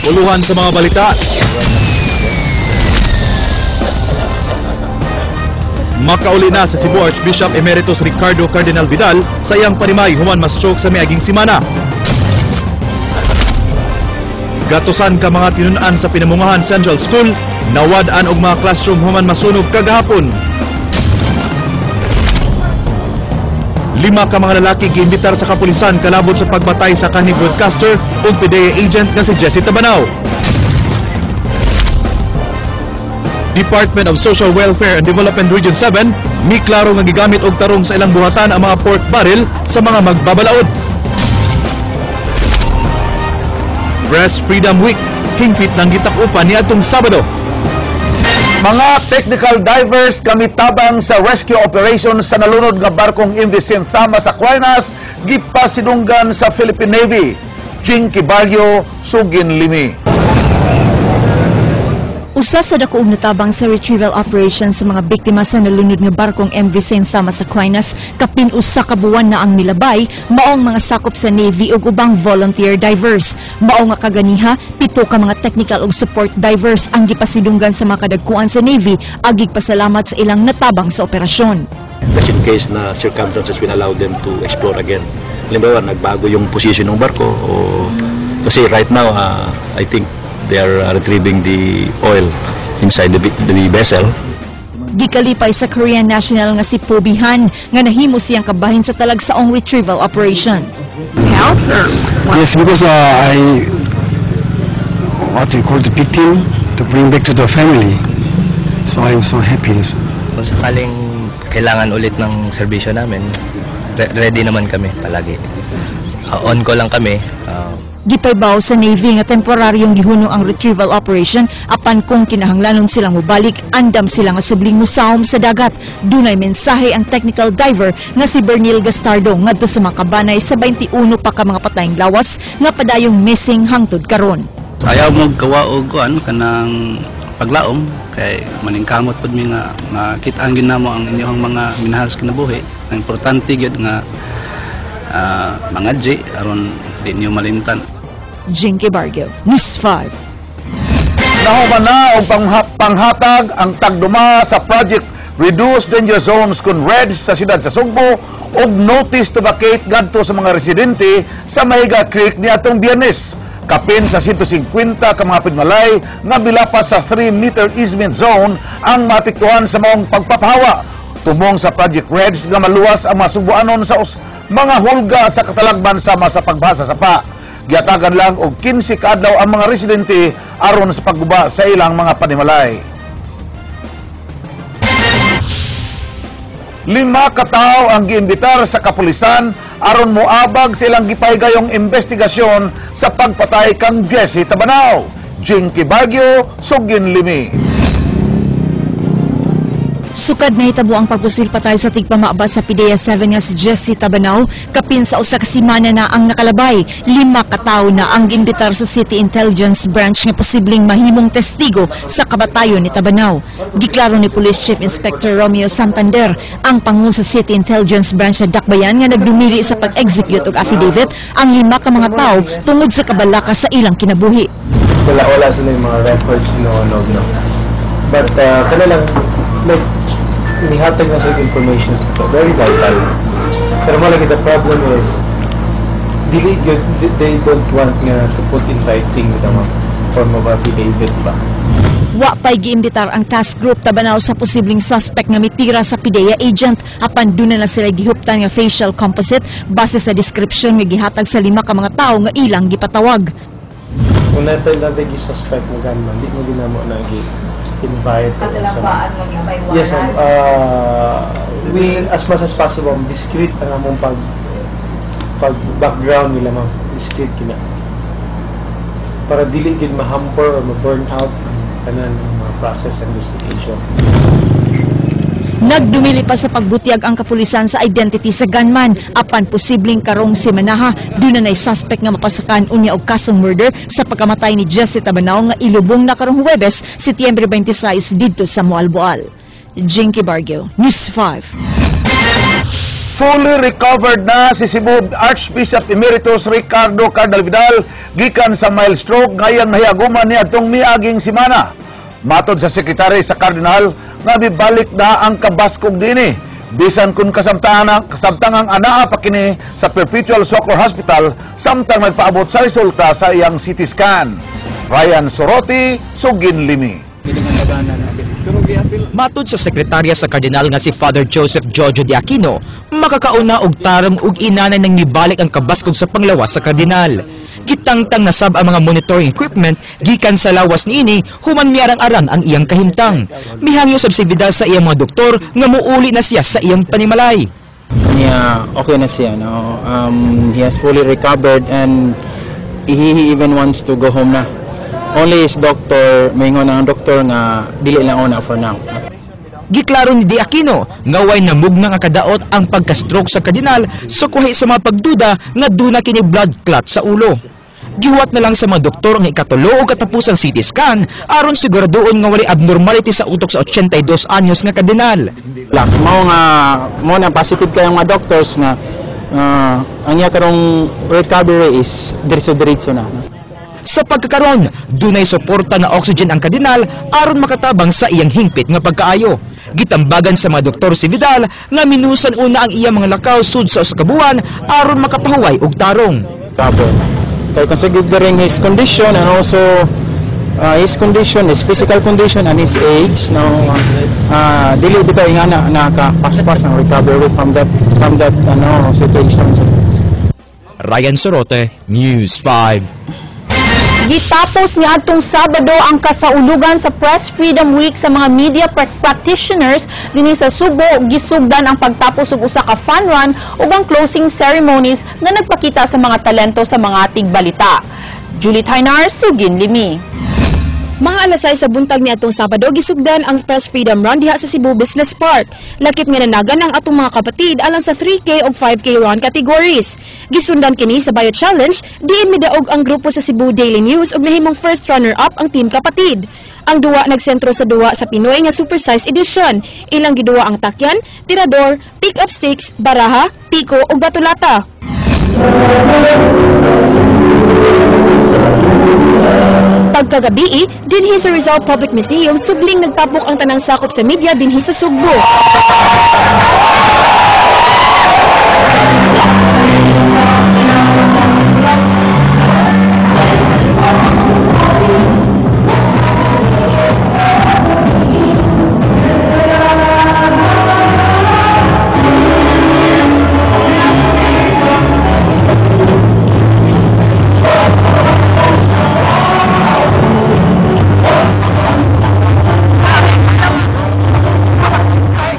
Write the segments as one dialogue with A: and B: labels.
A: Uluhan sa mga balita. Makauli na sa Cebu Archbishop Emeritus Ricardo Cardinal Vidal sa iyang panimay human ma-stroke sa miaging simana. Gatusan ka mga tinun-an sa Pinamungahan Central School, nawad-an og mga classroom human masunog kagahapon. Lima ka mga lalaki giimbitar sa kapulisan kalabot sa pagbatay sa kanhi broadcaster ug PDEA agent nga si Jesse Tabanao. Department of Social Welfare and Development Region 7 miklaro nga gigamit og tarong sa ilang buhatan ang mga pork barrel sa mga magbabalaod. Press Freedom Week, hingpit ng gitak-upan niadtong Sabado.
B: Mga technical divers kamitabang sa rescue operation sa nalunod nga barkong MV St. Thomas Aquinas gipasidunggan sa Philippine Navy. Jinky Barrio, Sugin Limi.
C: Usa sa dakoong natabang sa retrieval operation sa mga biktima sa nalunod nga barkong MV St. Thomas Aquinas kapin usa ka buwan na ang milabay, maong mga sakop sa Navy ug ubang volunteer divers. Mao nga kaganiha, 7 ka mga technical ug support divers ang gipasidunggan sa mga kadagkuan sa Navy agig pasalamat sa ilang natabang sa operasyon.
D: Just in case na circumstances will allow them to explore again. Halimbawa, nagbago yung position ng barko o kasi right now, I think they are retrieving the oil inside the vessel.
C: Gikalipay sa Korean national nga si Po Bihan nga nahimo siyang kabahin sa talagsaong retrieval operation.
E: Help or what?
F: Yes, because I, what we call the victim, to bring back to the family. So I'm so happy.
G: Kung sakaling kailangan ulit ng serbisyo namin, ready naman kami palagi. On call lang kami.
C: Gipaybaw sa Navy nga temporaryong gihunong ang retrieval operation apan kung kinahanglanon silang mobalik, andam sila nga subling mosawom sa dagat. Dunay mensahe ang technical diver nga si Bernil Gastardo ngadto sa mga kabanay sa 21 pa ka mga patayng lawas nga padayong missing hangtod karon.
H: Ayaw mo gawa og kuan kanang paglaom kay maningkamot pud mi nga makit-an gyud namo ang inyong mga minahal sa kinabuhi. Ang importante gyud nga mangadji aron di niyo malimtan.
C: Jinky Barrio, News 5.
B: Nahuman na og panghatag ang tagduma sa Project Reduce Danger Zones kun REDS sa siyudad sa Sugbo og notice to vacate ngadto sa mga residente sa Mahiga Creek niadtong Biyernes. Kapin sa 150 ka mga pigmalay nga milapas sa 3-meter easement zone ang maapektuhan sa maong pagpapahawa. Tumong sa Project REDS nga maluwas ang mga Sugboanon sa mga hulga sa katalagman sama sa pagbaha sa sapa. Giatagan lang og 15 ka adlaw ang mga residente aron sa pagguba sa ilang mga panimalay. 5 ka tawo ang giimbitar sa kapulisan aron moabag sa ilang gipahigayong investigasyon sa pagpatay kang Jesse Tabanao. Jinky Baguio, Sugin Limi.
C: Sukad na hitabo ang pagpusil patay sa tigpamaba sa PDEA 7 nga si Jesse Tabanao, kapin sa usa ka semana na ang nakalabay. 5 ka tawo na ang giimbitar sa City Intelligence Branch nga posibleng mahimong testigo sa kabatayon ni Tabanao. Giklaro ni Police Chief Inspector Romeo Santander ang pangu sa City Intelligence Branch sa Dakbayan nga nagdumili sa pag-execute og affidavit ang 5 ka mga tawo tungod sa kabalaka sa ilang kinabuhi.
I: Wala sila yung mga records no. But kana lang, like, nihatag na sa information ito. Very vital. Pero mo lagi the problem is, dili gyud, they don't want nga to put in writing with a form of affidavit ba.
C: Wa pa'y giimbitar ang task group Tabanao sa posibleng suspect nga mitira sa PDEA agent apan duna na sila gihuptan nga facial composite base sa description nga gihatag sa 5 ka mga tawo nga ilang gipatawag.
I: Kung natin gi-suspect mo gunman, di mo ginamo na gi-invite or sa. Yes, ma'am. We, as much as possible, discreet ang among pag background nila, ma'am. Discreet kina. Para dili gid ma-hamper or ma-burn out ang tanan ng mga process investigation.
C: Nagdumili pa sa pagbutyag ang kapulisan sa identity sa gunman apan posibleng karong semanaha duna nay suspect nga mapasakan unya og kasong murder sa pagkamatay ni Jesse Tabanao nga ilubong na karong Huwebes, Setyembre 26 didto sa Moalboal. Jinky Barrio, News 5.
B: Fully recovered na si Cebu Archbishop Emeritus Ricardo Cardinal Vidal gikan sa mild stroke ngayang nahiaguman niya atong miaging semana. Matod sa sekretary sa Cardinal nga mibalik na ang kabaskog dinhi. Bisan kung kasabtangang anaa pa kini sa Perpetual Succour Hospital samtang nagpaabot sa resulta sa iyang CT scan. Ryan Soroti, Sugin Limi.
J: Matod sa sekretarya sa kardinal nga si Father Joseph Jojo de Aquino, makakauna og tarong og inanay nang mibalik ang kabaskog sa panglawas sa kardinal. Gitangtang nasab ang mga monitoring equipment gikan sa lawas niini human miarang-aran ang iyang kahimtang. Mihangyo sab si Vidal sa iyang mga doktor nga muuli na siya sa iyang panimalay.
K: Yeah, okay na siya, no? He has fully recovered and he even wants to go home na. Only his doctor, maingon ang doktor nga dili lang una for now.
J: Giklaro ni De Aquino nga way namugna nga kadaot ang pagka-stroke sa kardinal sa kuhi sa mga pagduda nga duna kini blood clot sa ulo. Gihuwat na lang sa mga doktor ang ikatulo o katapusang CT scan aron siguraduon nga walay abnormality sa utok sa 82 anyos nga kardinal.
K: Mao nga mao na positive kayong mga doctors nga ang iya karong recovery is diretso-diretso na.
J: Sa pagkakaron, dunay suporta na oxygen ang kardinal aron makatabang sa iyang hingpit nga pagkaayo. Gitambagan sa mga doktor si Vidal nga minusan una ang iyang mga lakaw sud sa usa ka buwan aron makapahuway og tarong.
K: Kay considering his condition and also his condition, his physical condition and his age, no, dili bitaw ingana nakapaspas ang recovery from that ano situation.
J: Ryan Sorote, News 5.
L: Gitapos niadtong Sabado ang kasaulugan sa Press Freedom Week sa mga media practitioners dinhi sa Subo. Gisugdan ang pagtapos og usa ka fun run ug ang closing ceremonies nga nagpakita sa mga talento sa mga tigbalita. Julie Taynar, Sugin Limi.
M: Mga alas 6 sa buntag ni atong Sabado, gisugdan ang Press Freedom Run diha sa Cebu Business Park. Lakip nga nanagan ang atong mga kapatid alang sa 3K ug 5K run categories. Gisundan kini sa Bio Challenge, diin midaog ang grupo sa Cebu Daily News ug nahimong first runner-up ang Team Kapatid. Ang duwa nagsentro sa duwa sa Pinoy nga supersize edition. Ilang giduwa ang takyan, tirador, pick-up sticks, baraha, piko ug batulata. Pagkagabii, dinhi sa Rizal Public Museum, subling nagtapok ang tanang sakop sa media dinhi sa Sugbo.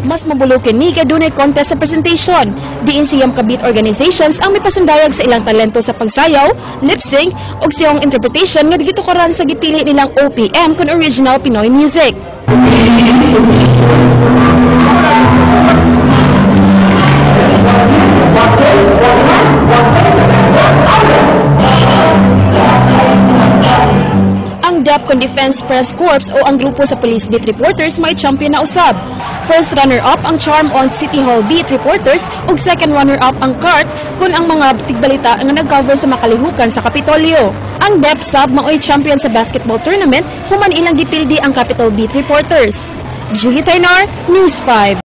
M: Mas mabulukin ni kay dunay contest sa presentation. Diin siyam ka beat organizations ang mipasundayag sa ilang talento sa pagsayaw, lip sync ug siyang interpretation nga gitukoran sa gipili nilang OPM kun original Pinoy music. Ang DEPCON Defense Press Corps o ang grupo sa Police Beat Reporters may champion na usab. First runner-up ang Charm on City Hall Beat Reporters ug second runner-up ang CART kun ang mga tigbalita nga nag-cover sa makalihukan sa Kapitolyo. Ang DEP Sub maoy champion sa basketball tournament human ilang gipildi ang Capitol Beat Reporters. Julie Taynar, News 5.